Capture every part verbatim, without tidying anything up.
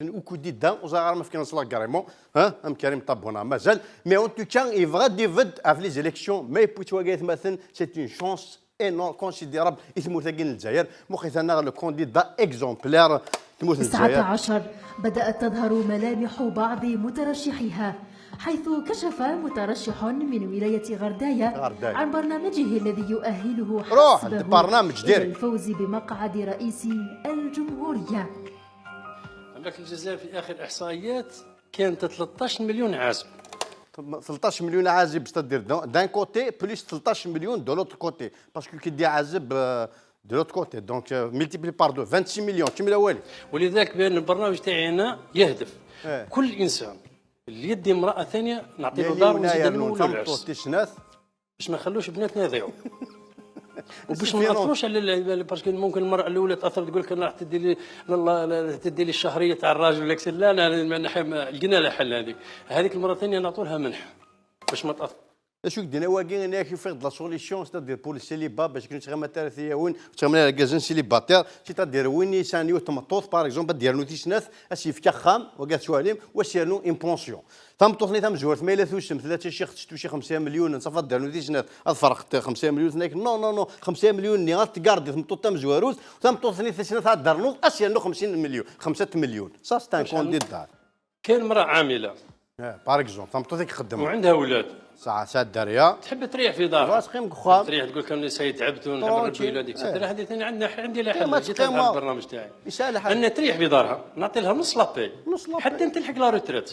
Au candidat, ur ẓriɣ ara ma fkan-as l'agrément, hein, am Karim Tabona, mazal. Mais en tout cas, yebɣa ad d-ibedd ɣef les élections, ma yewwi-tt wagi, aytmaten, c'est une chance énorme, considérable i tmurt-agi n Lezzayer. Muqit-aneɣ le candidat exemplaire n tmurt n Lezzayer. تسعة عشر بدأت تظهر ملامح بعض مترشحيها، حيث كشف مترشح من ولاية غرداية غرداية. عن برنامجه الذي يؤهله روح حسبه البرنامج إلى ديري. الفوز بمقعد رئيس الجمهورية. عندك الجزائر في اخر احصائيات كانت ثلاثطاش مليون عازب. ثلطاش مليون عازب، c'est-à-dire d'un d'un côté, plus ثلطاش مليون de l'autre côté. Parce que كي دي عازب, euh, de l'autre côté, donc, euh, multiplié par deux, vingt-six millions, كمل والي. ولذلك بان البرنامج تاعي هنا يهدف إيه. كل انسان اللي يدي امراه ثانيه نعطي له يلي دار ونا ونزيد يرنو له العرس تمطوط تيسنات. باش ما نخلوش بناتنا يضيعوا. وباش ما سينو. ناثروش على ال- باسكو ممكن المراه الاولى تاثر تقول لك: انا راح تدي لي، لا، لا، لا، تدي لي الشهريه تاع الراجل ولا كسر. لا، لا، لا، ما نحب، لقينا لها حل هذيك. هذيك المره الثانيه نعطوا لها منحه باش ما تاثر. Acu i k-d-nna wagi, nekk ufiɣ-d la solution, c'est-à-dire pour le célibat, parce que nettɣama tara tiyawen, nettɣama argazen célibataire, c'est-à-dire win yesɛan yiwet tmeṭṭut, par exemple, ad d-yernu tis snat, ad s-yefk axxam, wagi ad tettwalim, wa s-yernu une pension. Tameṭṭut-nni tamezwart, ma yella tusem, tella d tacixt, tettwacci xemsa milyun, ad d-ternu tis snat, ad ferqent xemsa milyun, tenna-k non, non, non, xemsa milyun-nni ad tgardi tmeṭṭut tamezwarut, tameṭṭut-nni tis snat ad d-ternuḍ, ad s-yernu xemsin milyun, xemsa milyun. Ça, c'est un candidat. كاين امراه عامله Par exemple, tameṭṭut i ixeddmen. وعندها اولاد. Tesɛa, tesɛa dderya. تحب تريح في دارها. Xas teqqim deg uxxam. تريح، تقول لك: انا سيد تعبت ونحب نربي ولادي، اكسترا. هذه ثاني عندنا، عندي لها حل، جيت لها البرنامج تاعي. يسهل حل. ان تريح في دارها، نعطي لها نص لاباي. نص لاباي. حتى انت تلحق لا روتريت.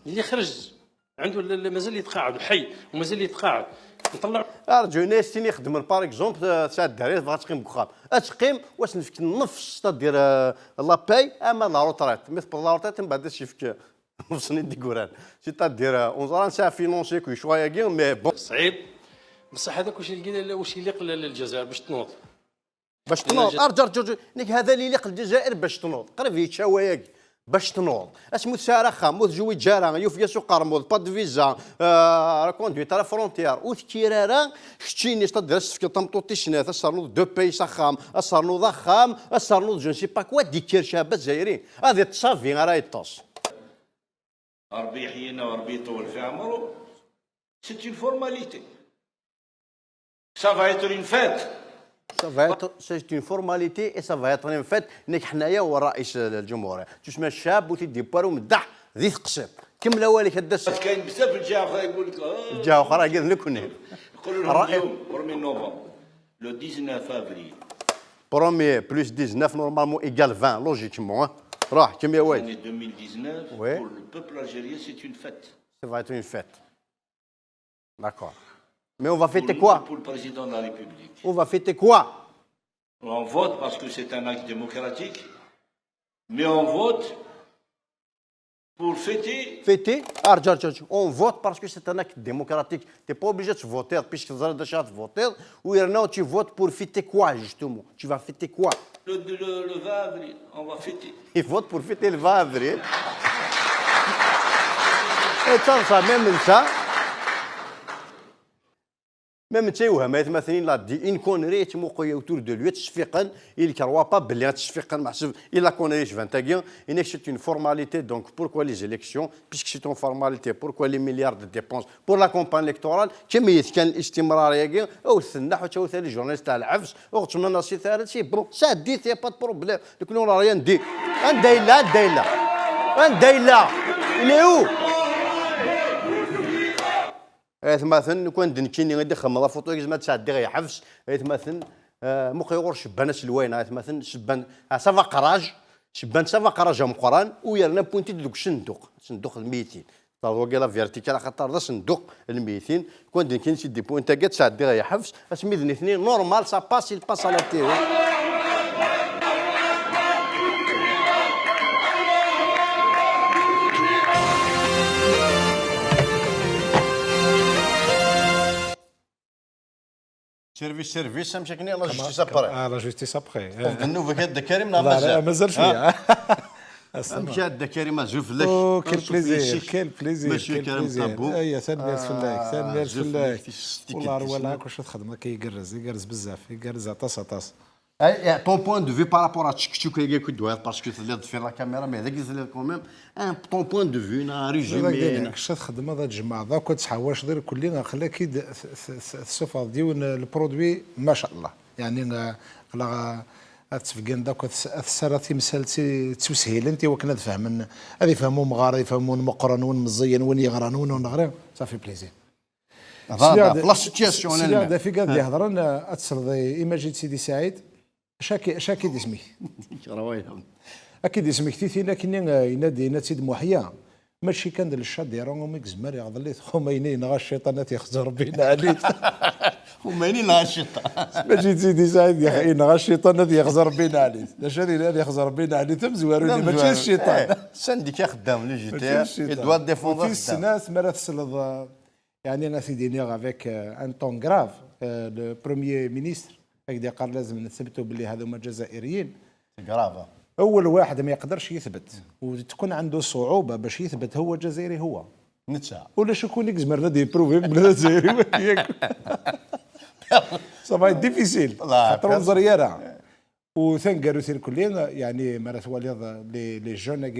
اللي خرج عنده ال- ال- مازال يتقاعد، حي ومازال يتقاعد، نطلع. ارجو ناس تاني يخدمن، par exemple, آه، تسعة الدراري تبغى تقيم بخام، اتقيم واش نفك نفس، c'est-à-dire, آه، لاباي، اما لا روتريت، مي تبغى لا روتريت من بعد اش يفك نفس ني ديكوران. C'est-à-dire, آه، اون زرا نسا فينونسي كل شويه كي، مي بون. صعيب. بصح هذاك واش يلقى، واش يليق ل- للجزائر باش تنوض؟ باش تنوض. ارجع، ارجع، ارجع. نيك هذا اللي يليق الجزائر باش تنوض. قريب يتشاوى ياك. باش تنوض. اسمو تسعر اخام، وتزوج جارة، يوفيا سوق قرموض، با دو فيزا، آه، كوندويت على فرونتيير، وتكيرارا، كتشيني، c'est-à-dire، تفكر تمطوط تيشنات، اصرنوض دو بيس اخام، اصرنوض اخام، اصرنوض جو نسي با كوا، ديكير شابة زايرين. هذه تصافي، راه يطاس. ربي يحيينا وربي يطول في عمره. C'est une formalité. Ça va être une fête. Ça va être, c'est une formalité et ça va être une fête. نيك حنايا هو رئيس الجمهورية. تسمى الشاب وتدي بارو مدح ذي ثقسيط. كمل والك هدا السنة. كاين بزاف الجهة أخرى يقول لك، آه، الجهة أخرى قال لك هنا. يقولوا لهم اليوم premier novembre, le dix-neuf avril. Premier plus dix-neuf normalement égale vingt, logiquement, hein. روح كم يا ويل. L'année deux mille dix-neuf, Ouais. Pour le peuple algérien, c'est une fête. Ça va être une fête. D'accord. Mais on va Pour fêter nous, quoi? Pour le président de la République. On va fêter quoi? On vote parce que c'est un acte démocratique, mais on vote pour fêter. Fêter? ارجع، ارجع، ارجع. On vote parce que c'est un acte démocratique. T'es pas obligé de voter, puisque tu vas voter. Ou non, tu votes pour fêter quoi, justement? Tu vas fêter quoi? Le, le, le vingt avril, on va fêter. Il vote pour fêter le vingt avril. Et ça, ça, même ça. Même ça, il a dit une connerie, tu m'as autour de lui, tu fais, il ne croit pas, bien, tu fais, il a connerie, je vais te dire, c'est une formalité, donc pourquoi les élections? Puisque c'est une formalité, pourquoi les milliards de dépenses pour la campagne électorale? كم يتكن الاستمرار ياكي او الثناح وتاو ثاني جورناليست تاع العفس او تمنى سي ثالث سي بون ساديت يا با بروبليم. لكن ولا ريان دي. عندها الا عندها الا عندها الا ليو. اثماثن كون دنكيني غادي خمض فوتو كيزما تسعدي غير حفس. اثماثن مخي غور شبان سلوينا اثماثن شبان سافا قراج. شبان سافا قراج مقران ويرنا بوينتي دوك صندوق صندوق الميتين. Taḍwa n la verticale axaṭer d asenduq n lmeytin. Kwan d nekkini si dipwin tagi ad sɛeddiɣ i ḥefs asmi d nitni normal ça passe, il passe à la télé. Service, service, amek akken, la justice après. Ah, la justice après. Nnubak a Dda Karim neɣ mazal? Mazal cwiya. Amek a Dda Karim, azul fell-ak. Oh, quel plaisir, quel plaisir. Monsieur Karim Tabou. Aya, tanemmirt fell-ak, tanemmirt fell-ak. Wallah ar walaɣ-ak wacu txedmeḍ akka, igerrez, igerrez bezzaf, igerrez aṭas, aṭas. Eh, eh, ton point de vue par rapport à tchik-tchik-agi i d-twayeḍ, parce que telliḍ deffir la caméra, mais dagi telliḍ quand même, hein, ton point de vue, neɣ résumé, Kečč ad txedmeḍ, ad tjemɛeḍ akk, ad tḥawaceḍ irkelli, aql-ak-id tessufɣeḍ-d yiwen le produit, ma sha Allah. Yeɛni, eh, aql-aɣ, eh, ad tbeggineḍ akk, ad tessaraḍ timsal d ttushilent i wakken ad fehmen, ad ifhem umɣar, ad ifhem win meqqren, win meẓẓiyen, win yeɣran, win ur neɣri. Ça fait plaisir. Voilà, la situation en elle-même. Dafik ad d-ihedren, eh, ad tesleḍ i Imajid Sidi Saɛid. Acu akka i d-ismekti? Akka i d-ismekti tin akkenni, eh, yenna-d, yenna-tt-id Muḥya. Mačči kan d lecadiran umi yezmer iɣḍel-it Xumayni, yenɣa cciṭan, ad yexẓer Rebbi neɛlit. Xumayni yenɣa cciṭan. Mačči d Sidi Saɛid yenɣa cciṭan, ad yexẓer Rebbi neɛlit. D acu ad yexẓer Rebbi neɛlit? Tamezwarut, mačči d cciṭan. Syndicat xeddam, le G T R, il doit défendre. Tis snat, mi ara tesleḍ, eh, yeɛni ad t-id-iniɣ avec, euh, un ton grave, euh, le premier ministre, ad k-d-iqqar lazem nthebtu belli هذوما جزائريين. Grave. أول واحد ما يقدرش يثبت وتكون عنده صعوبة باش يثبت هو جزائري هو. Netta. ولا شكون يقدر هذا يبروفي بلا جزائري. Ça va être difficile. خاطر نزر يارا. وثاني قالوا ثير كلين، يعني، مرة تواليض les, les jeunes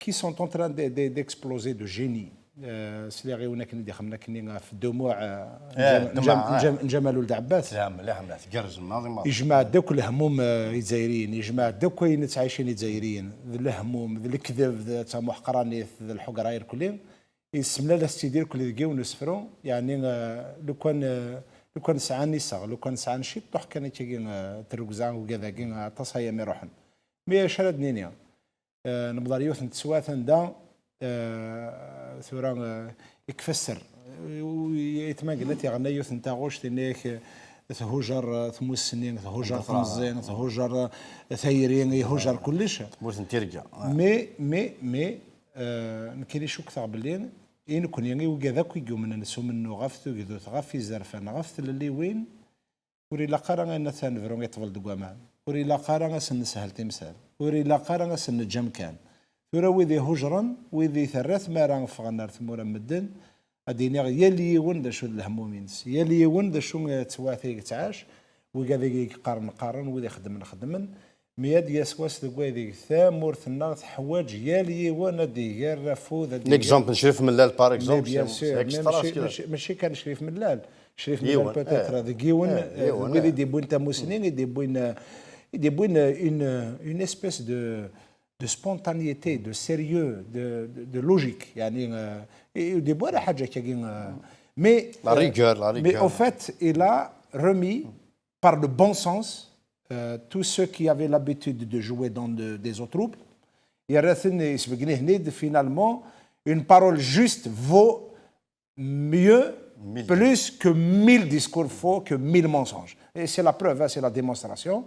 qui sont en train d'exploser de génie. Sliɣ i win akken i d-ixemmen akkenni ɣef ddumuɛ n Ǧamal Uld Ɛebbas. Yejmeɛ-d akk lehmum izzayriyen, yejmeɛ-d akk ayen ttɛicin izzayriyen, d lehmum, d lekdeb, d tamuḥqranit, d lḥugra irkelli. Yessemlal-as-tt-id irkelli deg yiwen n usefru, yeɛni, lukan, lukan sɛan iseɣ, lukan sɛan ciṭṭuḥ kan akkagi n trugza, ugad-agi aṭas ay am-iruḥen. Mi acu ara d-nini? Newweḍ ɣer yiwet n teswiɛt anda, eh, tura, eh, ikfa sser. Eh, Ayt Mengellat iɣenna yiwet n taɣect, yenna-yak, eh, thujar, eh, tmussni, thujar temẓi, thujar, eh, tayri, ihujar kullec. Tmurt n tirga. Mais, mais, mais, eh, nekkini cukkteɣ belli i nekkni, i wigad akk i yumnen s umennuɣ ɣef tugdut, ɣef izerfan, ɣef tlelliwin, ur ilaq ara ad nebru i ṭṭbel deg waman. Ur ilaq ara ad sen-neshel timsal. Ur ilaq ara ad sen-neǧǧ amkan. Tura wid ihujren, wid i terra tmara ffɣen ar tmura n medden, ad d-iniɣ yal yiwen d acu d lehmum-ines. Yal yiwen d acu d teswiɛt i yettɛac. Wigad i yeqqaren qqaren, wid ixeddmen xeddmen. Mi ad d-yas wass deg waydeg tamurt-nneɣ teḥwaǧ yal yiwen ad d-iger afud, ad d-iger. L'exemple n Crif Mellal, par exemple, c'est extra. Mačči kan Crif Mellal. Crif Mellal peut-être, deg yiwen, eh, deg wid i d-iwwin tamusni, i d-iwwin, eh, i d-iwwin, eh, une, une espèce de, de spontanéité, de sérieux, de, de, de logique. Yani, eh, i d-iwwi ara ḥaǧa akkagi, eh, mais, la rigueur, la rigueur. Mais au fait, il a remis par le bon sens, euh, tous ceux qui avaient l'habitude de jouer dans de, des eaux troubles, yerra-ten, yesbeggen-iten-id, finalement, une parole juste vaut mieux, plus que mille discours faux, que mille mensonges. Et c'est la preuve, hein, c'est la démonstration.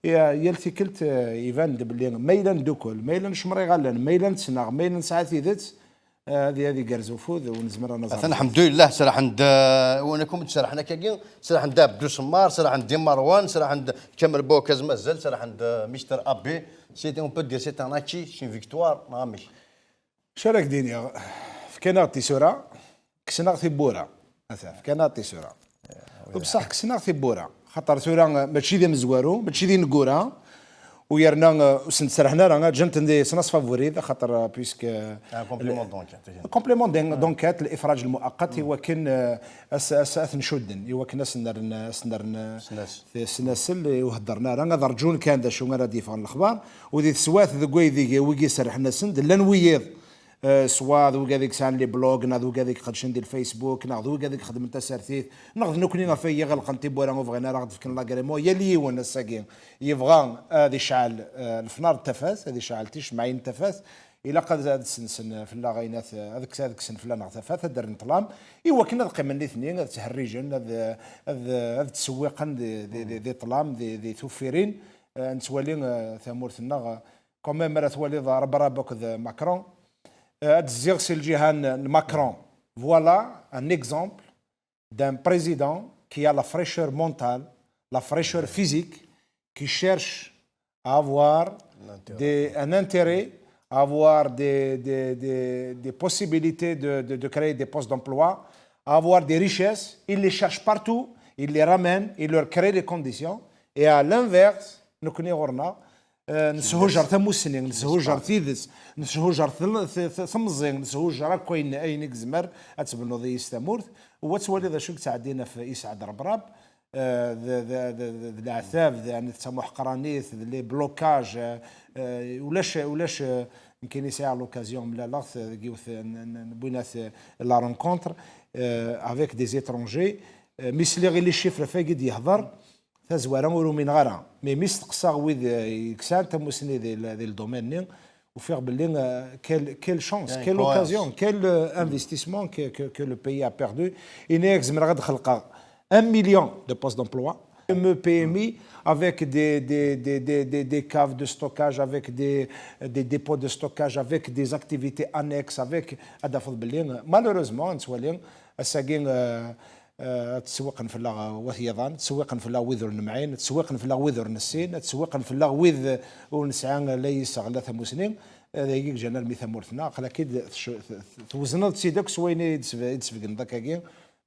Et, euh, yal tikkelt, euh, iban-d belli ma yella neddukel, ma yella necmer iɣallen, ma yella nettnaɣ, ma yella nesɛa tidet, Ad ad igerrez ufud ur nezmir ad naẓer. Atan, lḥemdulillah, sraḥen-d, eh, wanakum d-sraḥen akkagi, sraḥen-d Abdou Semmar, sraḥen-d Di Marwan, sraḥen-d Kamel Bokaz mazal, sraḥen-d, eh, Mister Abbé. C'est, on peut dire c'est un acquis, c'est une victoire, neɣ amek? Acu ara k-d-iniɣ? Fkan-aɣ-d tisura, kksen-aɣ tiwwura. Atan, fkan-aɣ-d tisura. Bṣaḥ kksen-aɣ tiwwura. Xaṭer tura, eh, mačči d amezwaru, mačči d ineggura, u yerna, eh, ur sen-d-serrḥen ara, eh, ǧǧan-ten di sens favoris, xaṭer, eh, puisque, eh, complément d'enquête, l'ifraj lmuaqqat, i wakken, eh, as, as, ad ten-cudden, i wakken ad sen-rren, ad sen-rren, eh, snasel, ur heddren ara, ad rǧun kan d acu ara d-yeffɣen lexbar, u di teswiɛt deg waydeg wigi serrḥen-asen-d, llan wiyiḍ, eh, swa d wigad i yesɛan les blogs, neɣ d wigad i iqeddcen di Facebook, neɣ d wigad i ixedmen tasertit, neɣ d nekkni ɣef ay iɣelqen tiwwura ur bɣin ara ad d-fken l'agrément. Yal yiwen ass-agi yebɣa ad icɛel, eh, lefnar n tafat, ad icɛel ticemɛin n tafat, ilaq ad, ad sensen fell-aɣ ayen at, ad, ad kksen fell-aneɣ tafat, ad d-rren ṭṭlam, i wakken ad qqimen nitni, ad ttherrijen, ad, ad, ad ttsewwiqen di, di, di, di ṭṭlam, di, di tuffirin, eh, nettwali, eh, tamurt-nneɣ, eh, Quand même, ara twaliḍ Rebrab akked Macron. Euh, ad d-zziɣ si lǧiha n, n Macron. Voilà un exemple d'un président qui a la fraîcheur mentale, la fraîcheur physique, qui cherche à avoir des, un intérêt, à avoir des, des, des, des possibilités de, de, de créer des postes d'emploi, à avoir des richesses. Il les cherche partout, il les ramène, il leur crée les conditions. Et à l'inverse, nekkni ɣur-neɣ, eh, neshujar tamussni, neshujar tidet, neshujar tel- t- t- temẓi, neshujar akk ayen, ayen i yezmer ad tebnuḍ i yis tamurt, u ad twaliḍ acu i yettɛeddin ɣef Isɛad Rebrab, eh, d, d, d, d, d leɛtab, d, yani, d tamuḥqranit, d les blocages, eh, eh, ulac, ulac, eh, nekkini sɛiɣ l'occasion mlaleɣ-t deg yiwet n, n, n, n winat, eh, la rencontre, eh, avec des étrangers, eh, mi sliɣ i les chiffres ɣef wagi d-yehder, tazwara ur umineɣ ara. Mais mi steqsaɣ wid, eh, yesɛan tamussni di, di le domaine-nni, ufiɣ belli, eh, quelle, quelle chance, quelle occasion, quel, eh, investissement que, que, que le pays a perdu. Ini-ak zemreɣ ad xelqeɣ un million de postes d'emploi, M E P M I, avec des, des, des, des, des, des caves de stockage, avec des, des dépôts de stockage, avec des activités annexes, avec, ad tafeḍ belli, eh, malheureusement, nettwali, ass-agi, eh, eh, ad ttsewiqen fell-aɣ, eh, wat yiḍan, ttsewiqen fell-aɣ wid ur nemɛin, ttsewiqen fell-aɣ wid ur nessin, ttsewiqen fell-aɣ wid, eh, ur nesɛi la iseɣ la tamussni. Eh, d ayagi i iǧǧan armi tamurt-nneɣ, aql-ak-id tc- t- t- twezneḍ-tt-id akk s wayen i d-sbe- i d-sbeggneḍ akkagi,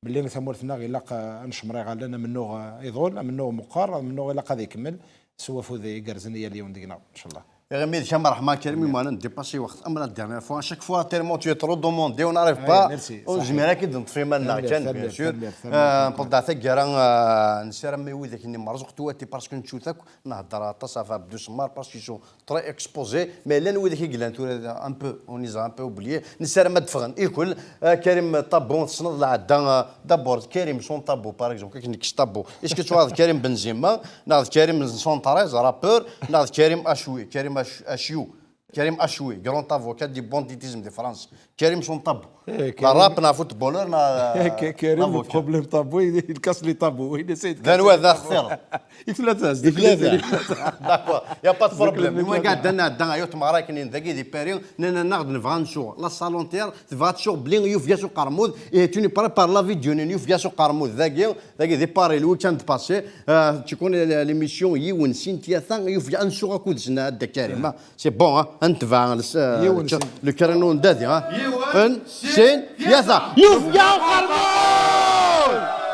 belli tamurt-nneɣ ilaq, eh, ad necmer iɣallen, amennuɣ, eh, iḍul, amennuɣ meqqer, amennuɣ ilaq ad ikemmel s wafud igerrzen i yal yiwen deg-neɣ, ncallah. Iɣimi d-kam ṛṛeḥma, Karim Imwanen, dépassé lweqt, am la dernière fois, à chaque fois, tellement tu es trop demandé, on n'arrive pas, merci, ur nezmir ara ad k-id-neṭṭef iman-nneɣ kan, bien sûr. Tanemmirt, tanemmirt, tanemmirt. Nessaram i widak-nni merẓuq tuwati, parce que nettu-t akk, nhedder aṭas ɣef Abdou Semmar, parce qu'ils sont très exposés, mais llan widak i yellan tura un peu, on les a un peu oubliés, nessaram ad d-ffɣen ikul. Ah, Karim Ṭabbu, tessneḍ lɛadda, ah, d'abord, Karim son Tabou, par exemple, akken nekkes Tabou. Est-ce que tu vois Karim Benzema, neɣ d Karim son treize, rappeur, neɣ d Karim Achoui, Karim Ach- Achiou, Karim Achoui, grand avocat du banditisme de France, Karim son Tabou. Eh, la Karim- rap, na footballeur, na, K- Karim, na le avocat. Problème Tabou, il, il casse les tabous. Il essaie de d anwa d axtir? I tlata, i tlata. D'accord, y a pas de problème. Nwa kɛad nɛedda a yut meɣra akken dagi di Paris, nnan-aɣ-d nebɣa ad nsuɣ. La Salontière tebɣa ad tsuɣ belli yufeg-as uqermud, et tu ne parles par la vidéo, nnan yufeg-as uqermud dagi, dagi di Paris, le week-end passé, euh, tu connais l'émission Yiwen sin tlata, yufeg ad nsuɣ akked-sen a Dda Karim, ah. C'est bon, hein? Ad netbeɛ le, euh, le créneau n dadi, hein? Yiwen, sin, tlata. Yufeg-as uqermud!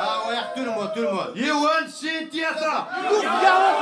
Ah ouais, tout le monde, tout le monde. Yiwen, sin, tlata. Yufeg-as